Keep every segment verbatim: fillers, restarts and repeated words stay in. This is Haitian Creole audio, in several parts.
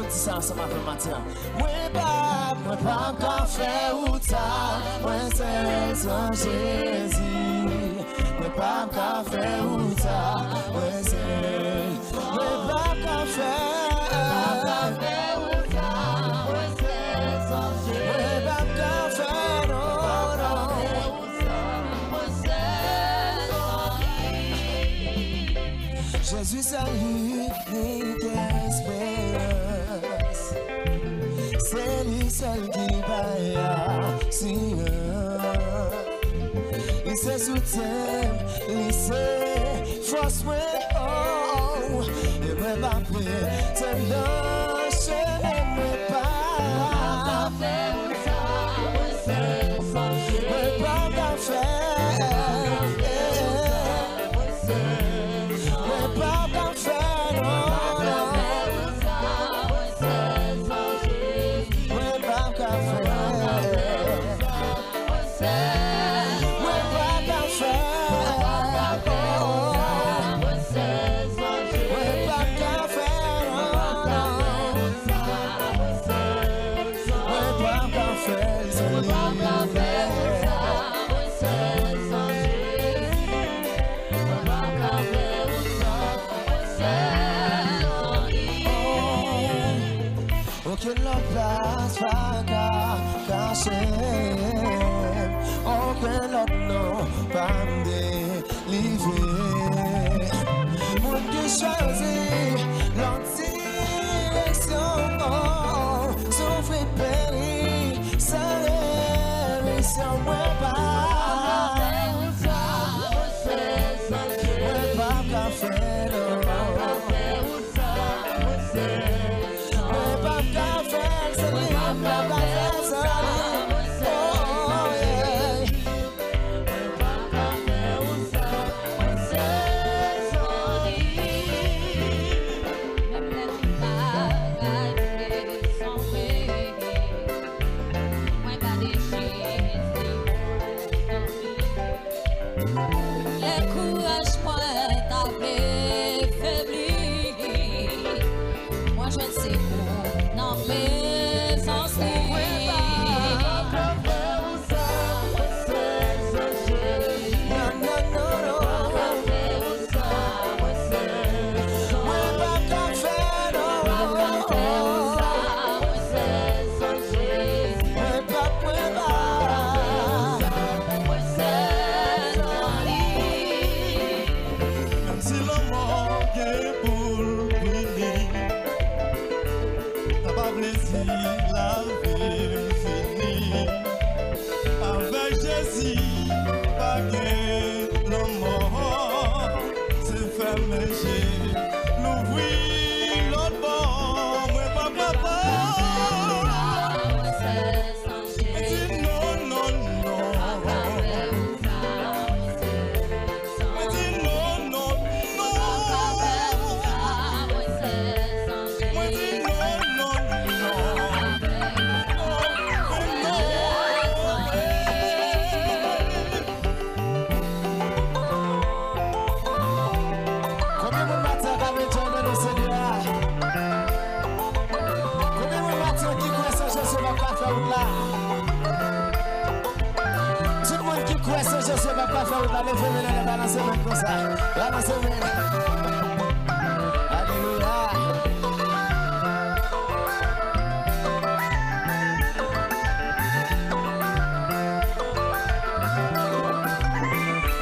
Di sa ansanm avè m maten an. Mwen p ap, mwen p ap ka fè wout sa, mwen sèl san Jezi. Mwen p ap ka fè wout sa, mwen sèl. Mwen p ap ka fè. Mwen p ap ka fè, non, non. Jezi sèl inik esperans. Se li sèl ki bay asirans. Li se soutyen m, li se fòs mwen, oh, oh. E mwen p ap pè, se nan chemen mwen pa. Mwen p ap ka fè. Mwen p ap ka fè, non, non. Mwen p ap ka fè. Mwen p ap ka fè. Mwen p ap ka fè, non, non. Mwen p ap ka fè l san li. Okenn lòt plas pa ka kache m. Okenn lòt non pa m delivre. Moun ki chwazi lòt direksyon, oh, soufri, peri, san remisyon, mwen pa. Mwen p ap ka fè, non. Mwen p ap ka fè l san li, m p ap ka fè l san li. Oh, yeah. Menm lè m pa rive sonje, mwen gade Jezi. Lè kouraj mwen ta vle febli, mwen jwenn sekou nan prezans li. Non, non, non, non. Mwen p ap ka fè, non. Mwen p ap, mwen p ap. Menm si lanmò gen pou l vini, sa pa vle di lavi m fini. Avèk Jezi, pa gen lanmò. Se fèmen je, louvri lòt bò, mwen p ap kapab. Mwen di non, non, non. Mwen di non, non, non. Mwen di non, non, non. Non, non. Konbyen moun maten an k ap enjoy nan non Senyè a? Konbyen moun maten an ki kwè se Jezi w ap ka fè wout la? Tout moun ki kwè se Jezi w ap ka fè wout la, leve men anlè, balanse men konsa. Balanse men. Alelouya.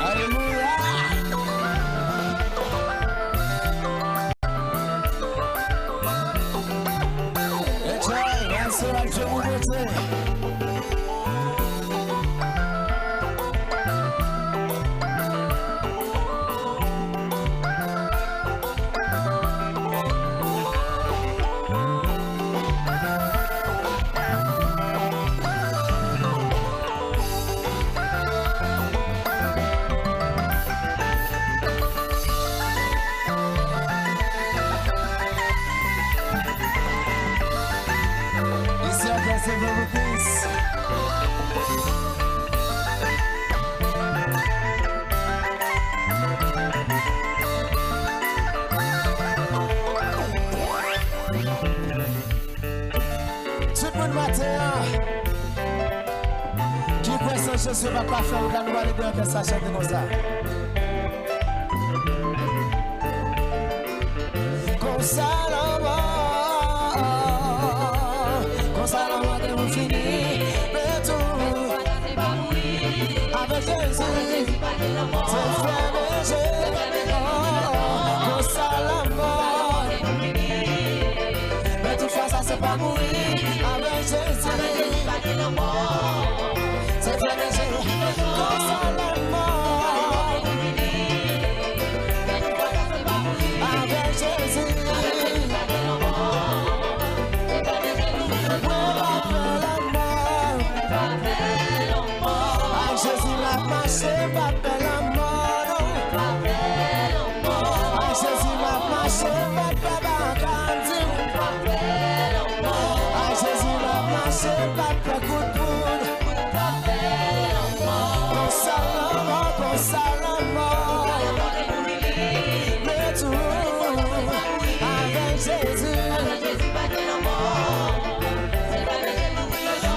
Alelouya. Enjoy, danse ak Dye pou Bondye. Isi a, se Vero Peace. Tout moun maten an ki kwè san Jezi pa ka fè wout la, nou pral ede òkès la chante konsa. Konsa lanmò, konsa lanmò te pou fini, men tou avèk Jezi, se fèmen je, konsa lanmò. Men tout fwa sa se pa mouri avèk Jezi. Se fèmen je, konsa lanmò. Avèk Jezi. Mwen pa pè lanmò. Ak Jezi m ap mache, m pa pè lanmò, non. Ak Jezi m ap mache, m pa pè bagay, m di. Ak Jezi m ap mache, m pa pè kout poud. Konsa lanmò, konsa lanmò. Men tou, avèk Jezi.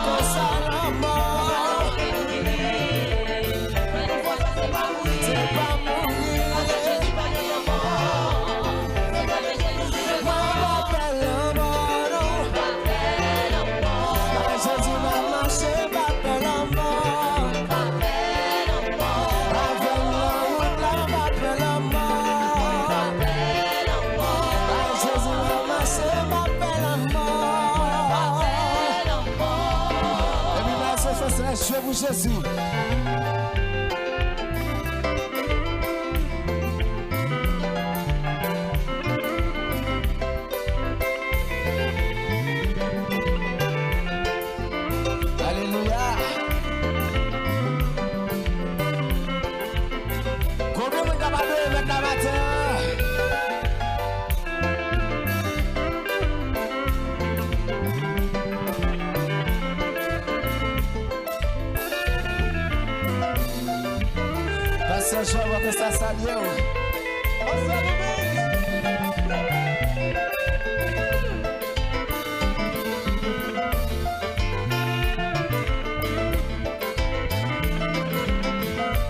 Konsa lanmò. Se pa mouri. Mwen pa pè lanmò, non. Ak Jezi m ap mache, m pa pè lanmò. Avè l nan wout la, m pa pè lanmò. Ak Jezi m ap mache, m pa pè lanmò. Epi nan soufrans la, jwe pou Jezi. Alelouya. Konbyen moun k ap adore Mèt la maten an? Pastè Job, òkès la salye w.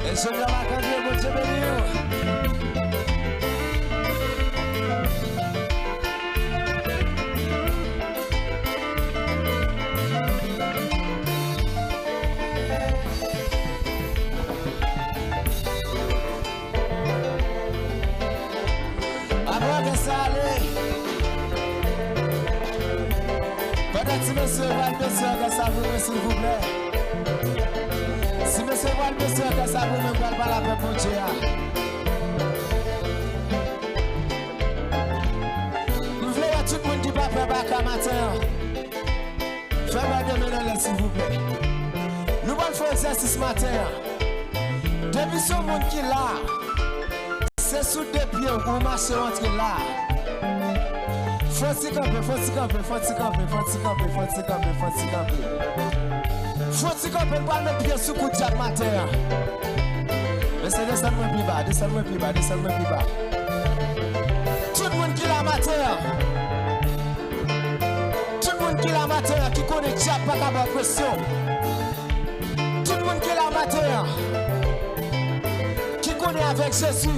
Enjenyè Marc-André, Bondye beni w. Apre òkès la ale. Pandan ti mesye yo pral bese òkès la pou mwen, silvouplè. Ti mesye yo pral bese òkès la pou mwen, m pral pale avèk Bondye a. M vle wè tout moun ki pa pè baka maten an. Fè bay de men anlè, silvouplè. Nou pral fè egzèsis maten an. Depi se yon moun ki la, se sou de pye w ou mache w antre la. Fò ti kanpe, fò ti kanpe, fò ti kanpe, fò ti kanpe, fò ti kanpe, fò ti kanpe. Fò ti kanpe, n pral met pye sou kou dyab maten an. Mesye, desann mwen pi ba, desann mwen pi ba, desann mwen pi ba. Tout moun ki la maten an. Tout moun ki la maten an ki konnen dyab pa ka ba w presyon. Tout moun ki la maten an ki konnen avèk Jezi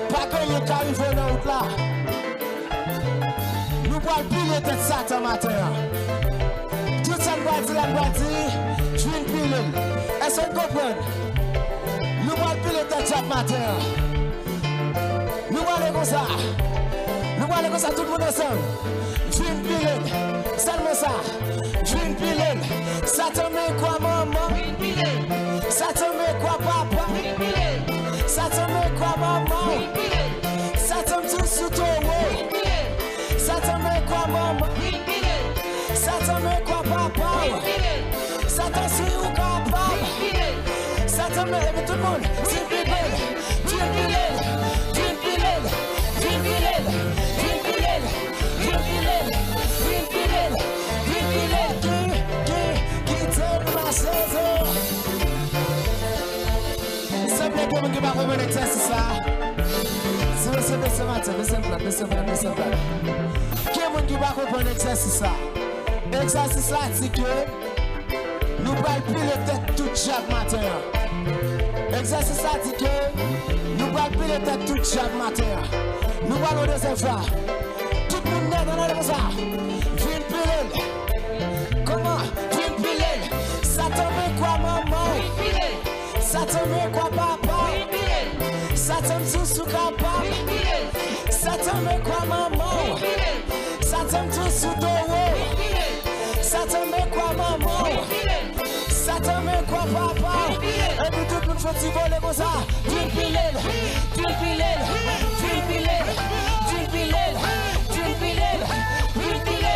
pa gen anyen k ka rive w nan wout la. Nou pral pile tèt Satan maten an. Tout sa n pral di la, n pral di, vin pile l. Èske n konprann? Nou pral pile tèt dyab maten an. Nou prale konsa. Nou prale konsa, tout moun ansanm. Vin pile l. Sèlman sa. Vin pile l. Satan men kwa manman. Satan men kwa papa. Satan men kwa manman. Satan di sou towo. Satan men kwa manman. Satan men kwa papa w. Satan si ou kapab. Satan men, epi tout moun, vin pile l, vin pile l, vin pile l, vin pile l, vin pile l, vin pile l, vin pile l, vin pile l, ki, ki, kite l mache zo. Sanble gen moun ki pa konprann egzèsis sa. Si mesye, mesye maten, mesye plat, mesye plat, mesye plat. Gen moun ki pa konprann egzèsis sa. Egzèsis la di ke nou pral pile tèt tout dyab maten an. Egzèsis la di ke nou pral pile tèt tout dyab maten an. Nou pral yon dezyèm fwa. Tout moun nèt, ann ale konsa. Vin pile l. Kòman? Vin pile l. Satan men kwa manman w. Vin pile l. Satan men kwa papa w. Satan di w si w kapab. Satan men kwa manman w. Satan di w si w towo. Satan men kwa manman w. Satan men kwa papa w. Epi tout moun fè ti vole konsa. Vin pile l. Vin pile l. Vin pile l. Vin pile l. Vin pile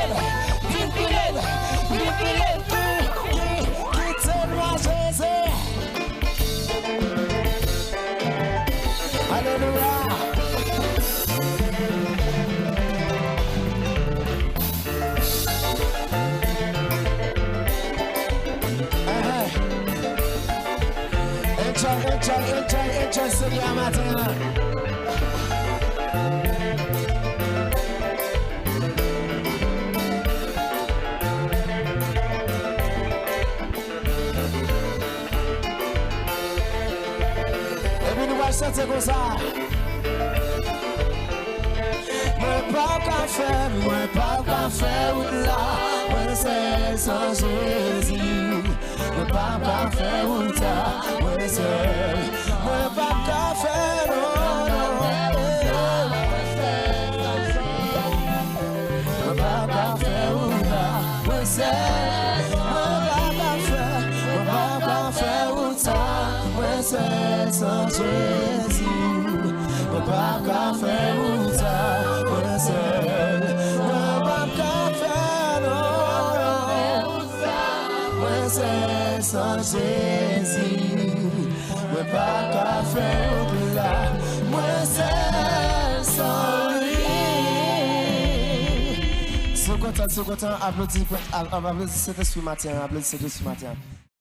l. Kite m la Jezi. Alelouya. Enjoy, enjoy, enjoy, enjoy Senyè a maten an. Epi nou pral chante konsa. Mwen p ap ka fè, mwen p ap ka fè wout la, mwen sèl san Jezi. Mwen p ap ka fè wout la, mwen sèl. Mwen p ap ka fè, non, non, non. Mwen p ap ka fè wout la, mwen sèl. Mwen p ap ka fè, mwen p ap ka fè wout sa, mwen sèl san Jezi. Mwen p ap ka fè wout sa, mwen sèl. Mwen p ap ka fè, non, non. Mwen sèl san Jezi. Mwen p ap ka fè wout la, mwen sèl san li. Si w kontan, si w kontan, aplodi, a-, a-, aplodi Sentespri maten an, aplodi Sentespri maten an.